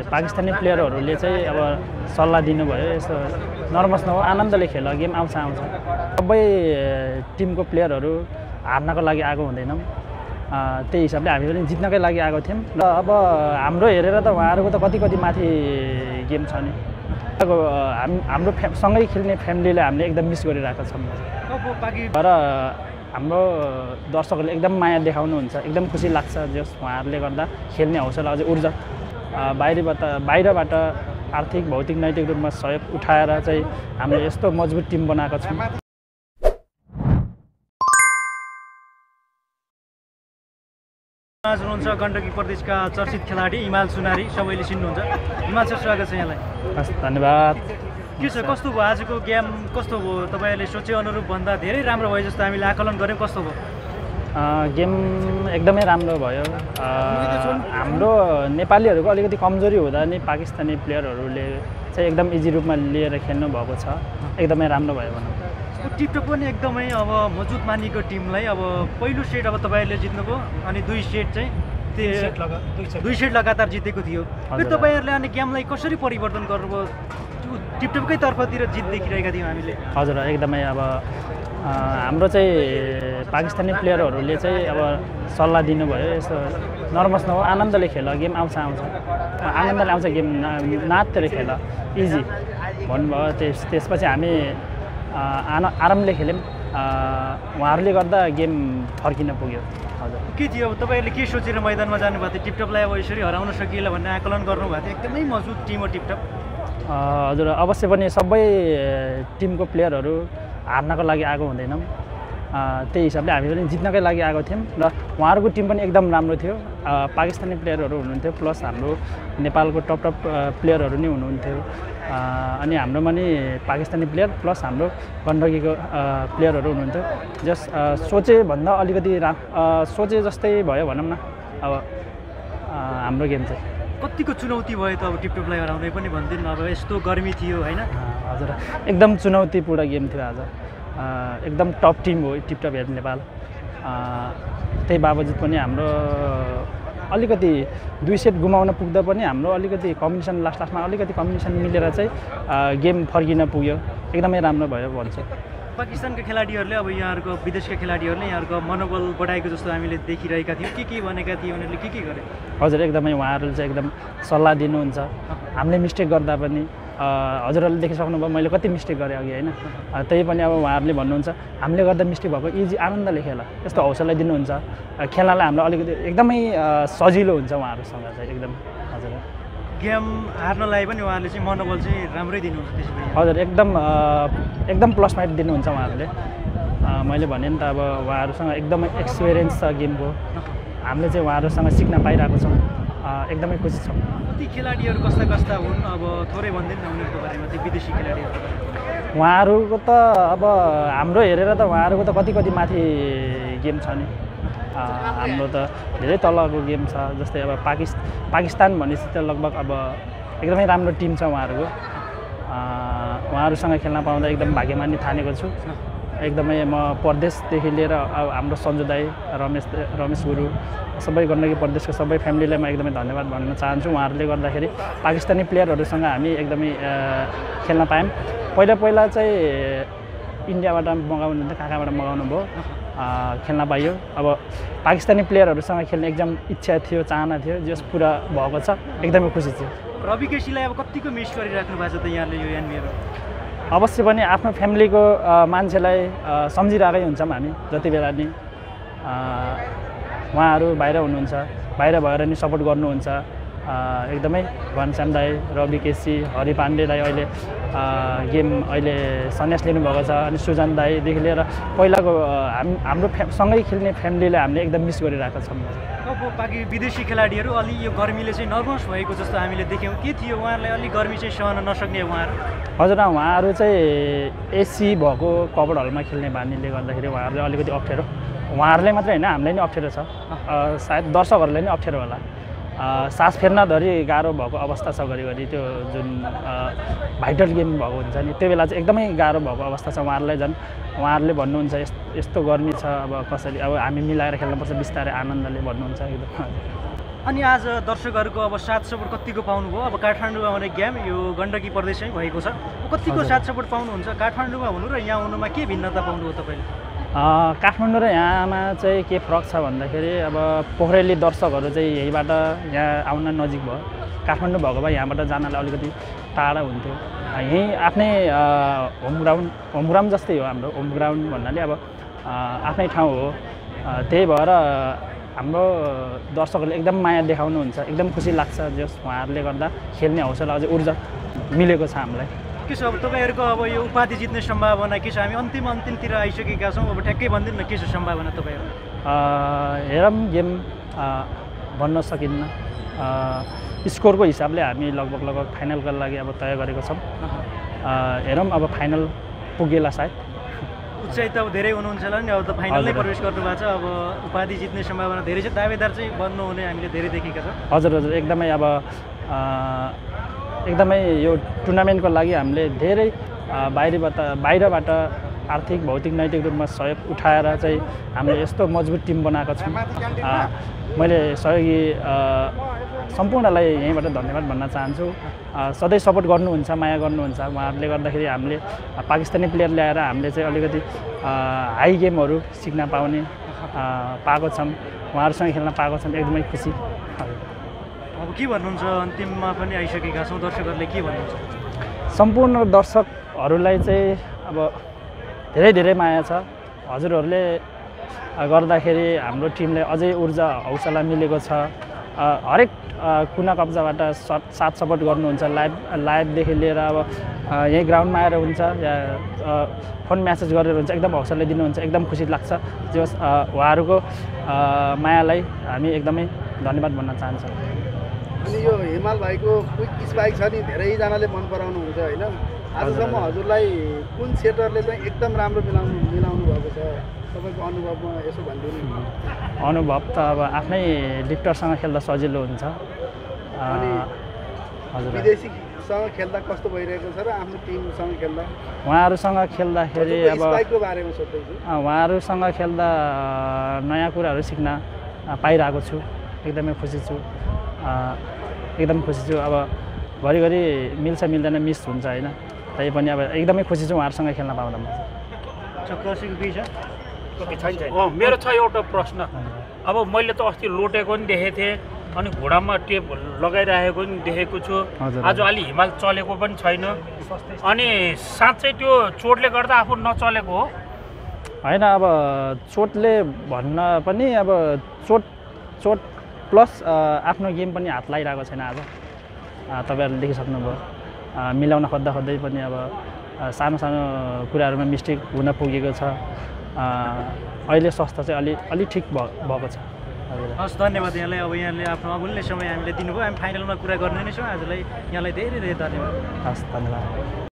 पाकिस्तानी प्लेयरहरूले चाहिँ अब सल्लाह दिनुभयो यसो नर्भस नहो आनन्दले खेल गेम आउँछ सबै टिमको प्लेयरहरू हार्नको लागि आएको हुँदैनौँ त्यही हिसाबले हामी पनि जित्नकै लागि आएको थियौँ र अब हाम्रो हेरेर त उहाँहरूको त कति माथि गेम छ नि हाम्रो सँगै खेल्ने फ्यामिलीलाई हामीले एकदम मिस गरिरहेको छौँ र हाम्रो दर्शकहरूले एकदम माया देखाउनुहुन्छ एकदम खुसी लाग्छ जस उहाँहरूले गर्दा खेल्ने हौसला अझै ऊर्जा बाहिरबाट आर्थिक भौतिक नैतिक रूपमा सहयोग उठाएर चाहिँ हामीले यस्तो मजबुत टिम बनाएको छौँ। आज हुनुहुन्छ गण्डकी प्रदेशका चर्चित खेलाडी हिमाल सुनारी सबैले चिन्नुहुन्छ। हिमाल सर स्वागत छ यहाँलाई। हस् धन्यवाद। के छ कस्तो भयो आजको गेम कस्तो भयो तपाईँहरूले सोचे अनुरूप भन्दा धेरै राम्रो भयो जस्तो हामीले आकलन गऱ्यौँ कस्तो भयो? गेम एकदमै राम्रो भयो। हाम्रो नेपालीहरूको अलिकति कमजोरी हुँदा नि पाकिस्तानी प्लेयरहरूले चाहिँ एकदम इजी रूपमा लिएर खेल्नु भएको छ एकदमै राम्रो भयो भनौँ। टिपटप पनि एकदमै अब मजबुत मानिएको टिमलाई अब पहिलो सेट अब तपाईँहरूले जित्नुभयो अनि दुई सेट चाहिँ दुई सेट लगातार जितेको थियो। फेरि तपाईँहरूले अनि गेमलाई कसरी परिवर्तन गर्नुभयो? टिपटपकै तर्फतिर जित देखिरहेका थियौँ हामीले। हजुर एकदमै अब हाम्रो चाहिँ पाकिस्तानी प्लेयरहरूले चाहिँ अब सल्लाह दिनुभयो यसो नर्भस नहो आनन्दले खेल गेम आउँछ आनन्दले आउँछ गेम नाचेर खेल इजी भन्नुभयो। त्यसपछि हामी आरामले खेल्यौँ उहाँहरूले गर्दा गेम फर्किन पुग्यो। हजुर के थियो अब तपाईँहरूले के सोचेर मैदानमा जानुभएको थियो? टिपटपलाई अब यसरी हराउन सकिएला भन्ने आकलन गर्नुभएको थियो। एकदमै मजबुत टिम हो टिपटप। हजुर अवश्य पनि सबै टिमको प्लेयरहरू हार्नको लागि आएको हुँदैनौँ त्यही हिसाबले हामी पनि जित्नकै लागि आएको थियौँ र उहाँहरूको टिम पनि एकदम राम्रो थियो। पाकिस्तानी प्लेयरहरू हुनुहुन्थ्यो प्लस हाम्रो नेपालको टप प्लेयरहरू नै हुनुहुन्थ्यो अनि हाम्रोमा नि पाकिस्तानी प्लेयर प्लस हाम्रो गण्डकीको प्लेयरहरू हुनुहुन्थ्यो। जस सोचे भन्दा अलिकति सोचे जस्तै भयो भनौँ न। अब हाम्रो गेम चाहिँ कतिको चुनौती भयो त अब टिपटपलाई हराउनै पनि भन्दैन अब यस्तो गर्मी थियो होइन? हजुर एकदम चुनौतीपूर्ण गेम थियो आज। एकदम टप टिम हो टिपटप हेर नेपाल। त्यही बावजुद पनि हाम्रो अलिकति दुई सेट गुमाउन पुग्दा पनि हाम्रो अलिकति कम्बिनेसन लास्टमा अलिकति कम्बिनेसन मिलेर चाहिँ गेम फर्किन पुग्यो। एकदमै राम्रो भयो भन्छु। पाकिस्तानका खेलाडीहरूले अब यहाँहरूको विदेशका खेलाडीहरूले यहाँहरूको मनोबल बढाएको जस्तो हामीले देखिरहेका थियौँ। के भनेका थिए उनीहरूले के गरे? हजुर एकदमै उहाँहरूले चाहिँ एकदम सल्लाह दिनुहुन्छ। हामीले मिस्टेक गर्दा पनि हजुरहरूले देखिसक्नुभयो मैले कति मिस्टेक गरेँ अघि होइन? त्यही पनि अब उहाँहरूले भन्नुहुन्छ हामीले गर्दा मिस्टेक भएको इजी आनन्दले खेल यस्तो हौसला दिनुहुन्छ। खेल्नलाई हाम्रो अलिकति एकदमै सजिलो हुन्छ उहाँहरूसँग चाहिँ एकदम। हजुर गेम हार्नलाई पनि उहाँहरूले चाहिँ मनोबल चाहिँ राम्रै दिनुहुन्छ त्यसरी? हजुर एकदम प्लस माइट दिनुहुन्छ उहाँहरूले। मैले भने नि त अब उहाँहरूसँग एकदमै एक्सपिरियन्स छ गेमको। हामीले चाहिँ उहाँहरूसँग सिक्न पाइरहेको छौँ एकदमै खुसी छौँ। ती खेलाडीहरू कस्ता हुन् अब थोरै भनिदिनु न उनीहरूको बारेमा त्यो विदेशी खेलाडीहरू? उहाँहरूको त अब हाम्रो हेरेर त उहाँहरूको त कति माथि गेम छ नि। हाम्रो त धेरै तलको गेम छ जस्तै अब पाकिस्तान भनेपछि त लगभग अब एकदमै राम्रो टिम छ उहाँहरूको। उहाँहरूसँग खेल्न पाउँदा एकदम भाग्यमानी ठानेको छु। एकदमै म प्रदेशदेखि लिएर अब हाम्रो सञ्जु दाई रमेश गुरु सबै गण्डकी प्रदेशको सबै फ्यामिलीलाई म एकदमै धन्यवाद भन्न चाहन्छु। उहाँहरूले गर्दाखेरि पाकिस्तानी प्लेयरहरूसँग हामी एकदमै खेल्न पायौँ। पहिला चाहिँ इन्डियाबाट मगाउनु कहाँबाट मगाउनु भयो खेल्न पाइयो। अब पाकिस्तानी प्लेयरहरूसँग खेल्ने एकदम इच्छा थियो चाहना थियो जस पुरा भएको छ एकदमै खुसी छु। रवि केसीलाई अब कतिको मिस गरिराख्नु भएको छ त यहाँले यो एनबिएर? अवश्य पनि आफ्नो फ्यामिलीको मान्छेलाई सम्झिरहेकै हुन्छौँ हामी जति बेला नि। उहाँहरू बाहिर हुनुहुन्छ बाहिर भएर नि सपोर्ट गर्नुहुन्छ एकदमै घनश्याम दाई रवि केसी हरि पाण्डे दाई अहिले गेम अहिले सन्यास लिनुभएको छ अनि सुजन दाईदेखि लिएर पहिलाको हाम्रो सँगै खेल्ने फ्यामिलीलाई हामीले एकदम मिस गरिरहेका छौँ। अब बाँकी विदेशी खेलाडीहरू अलि यो गर्मीले चाहिँ नर्भस भएको जस्तो हामीले देख्यौँ। के थियो उहाँहरूलाई अलिक गर्मी चाहिँ सहन नसक्ने उहाँहरू? हजुर उहाँहरू चाहिँ एसी भएको कभर हलमा खेल्ने बानीले गर्दाखेरि उहाँहरूले अलिकति अप्ठ्यारो उहाँहरूले मात्रै होइन हामीलाई नै अप्ठ्यारो छ सायद दर्शकहरूलाई नै अप्ठ्यारो होला। सास फेर्नधरि गाह्रो भएको अवस्था छ घरिघरि त्यो जुन भाइटल गेम भएको हुन्छ नि त्यो बेला चाहिँ एकदमै गाह्रो भएको अवस्था छ उहाँहरूलाई। झन् उहाँहरूले भन्नुहुन्छ यस्तो गर्मी छ अब कसरी अब हामी मिलाएर खेल्नुपर्छ बिस्तारै आनन्दले भन्नुहुन्छ एकदम। अनि आज दर्शकहरूको अब साथ सपोर्ट कतिको पाउनुभयो? अब काठमाडौँमा हुने गेम यो गण्डकी प्रदेशमै भएको छ, कतिको साथ सपोर्ट पाउनुहुन्छ? काठमाडौँमा हुनु र यहाँ हुनुमा के भिन्नता पाउनुभयो तपाईँले? काठमाडौँ र यहाँमा चाहिँ के फरक छ भन्दाखेरि अब पोखरेली दर्शकहरू चाहिँ यहीबाट यहाँ आउन नजिक भयो। काठमाडौँ भएको भए यहाँबाट जानलाई अलिकति टाढा हुन्थ्यो। यहीँ आफ्नै होम ग्राउन्ड जस्तै हो हाम्रो। होम ग्राउन्ड भन्नाले अब आफ्नै ठाउँ हो। त्यही भएर हाम्रो दर्शकहरूले एकदम माया देखाउनुहुन्छ, एकदम खुसी लाग्छ। जस उहाँहरूले गर्दा खेल्ने हौसला अझै ऊर्जा मिलेको छ हामीलाई। के छ अब तपाईँहरूको अब यो उपाधि जित्ने सम्भावना के छ? हामी अन्तिमतिर आइसकेका छौँ, अब ठ्याक्कै भनिदिनु न के छ सम्भावना तपाईँहरू? हेरौँ, गेम भन्न सकिन्न। स्कोरको हिसाबले हामी लगभग फाइनलका लागि अब तय गरेको छौँ। हेरौँ अब फाइनल पुगेला सायद। उत्साहित अब धेरै हुनुहुन्छ होला नि, अब त फाइनलमै प्रवेश गर्नुभएको छ, अब उपाधि जित्ने सम्भावना धेरै छ, दावेदार चाहिँ बन्नुहुने हामीले धेरै देखेका छौँ। हजुर एकदमै अब एकदमै यो टुर्नामेन्टको लागि हामीले धेरै बाहिरबाट आर्थिक भौतिक नैतिक रूपमा सहयोग उठाएर चाहिँ हामीले यस्तो मजबुत टिम बनाएको छौँ। मैले सहयोगी सम्पूर्णलाई यहीँबाट धन्यवाद भन्न चाहन्छु। सधैँ सपोर्ट गर्नुहुन्छ, माया गर्नुहुन्छ। उहाँहरूले गर्दाखेरि हामीले पाकिस्तानी प्लेयर ल्याएर हामीले चाहिँ अलिकति हाई गेमहरू सिक्न पाएको छौँ, उहाँहरूसँग खेल्न पाएको छौँ। एकदमै खुसी। अब के भन्नुहुन्छ? अन्तिममा पनि आइसकेका छौँ, दर्शकहरूले के भन्नुहुन्छ? सम्पूर्ण दर्शकहरूलाई चाहिँ अब धेरै माया छ। हजुरहरूले गर्दाखेरि हाम्रो टिमलाई अझै ऊर्जा हौसला मिलेको छ। हरेक कुना कब्जाबाट साथ सपोर्ट गर्नुहुन्छ, लाइभदेखि लिएर अब यही ग्राउन्डमा आएर हुन्छ या फोन म्यासेज गरेर हुन्छ, एकदम हौसला दिनुहुन्छ, एकदम खुसी लाग्छ। जस उहाँहरूको मायालाई हामी एकदमै धन्यवाद भन्न चाहन्छौँ। अनि यो हिमाल भाइको क्विक स्पाइक छ नि, धेरैजनाले मन पराउनुहुन्छ होइन? आजसम्म हजुरलाई कुन सेटरले चाहिँ एकदम राम्रो मिलाउनु भएको छ? तपाईँको अनुभवमा यसो भनिदिनु नि। अनुभव त अब आफ्नै लिफ्टरसँग खेल्दा सजिलो हुन्छ। हजुर, विदेशीसँग खेल्दा कस्तो भइरहेको छ र आफ्नो टिमसँग खेल्दा? उहाँहरूसँग खेल्दाखेरि अब स्पाइकको बारेमा सोध्दैछु। उहाँहरूसँग खेल्दा नयाँ कुराहरू सिक्न पाइरहेको छु। एकदमै खुसी छु, एकदम खुसी छु। अब घरिघरि मिल्छ मिल्दैन, मिस हुन्छ होइन, तै पनि अब एकदमै खुसी छु उहाँहरूसँग खेल्न पाउँदा। मेरो छ एउटा प्रश्न। अब मैले त अस्ति लोटेको पनि देखेको थिएँ, अनि घुँडामा टेप लगाइरहेको पनि देखेको छु। आज अलि हिमाल चलेको पनि छैन, अनि साँच्चै त्यो चोटले गर्दा आफू नचलेको हो? होइन, अब चोटले भन्न पनि अब चोट प्लस आफ्नो गेम पनि हात लगाइरहेको छैन। आज तपाईँहरूले देखिसक्नुभयो, मिलाउन खोज्दै पनि अब सानो कुराहरूमा मिस्टेक हुन पुगेको छ। अहिले स्वास्थ्य चाहिँ अलि ठिक भएको छ। हस्, धन्यवाद यहाँलाई। अब यहाँले आफ्नो अमूल्य समय हामीले दिनुभयो। हामी फाइनलमा कुरा गर्ने नै छौँ। आजलाई यहाँलाई धेरै धन्यवाद। हस्, धन्यवाद।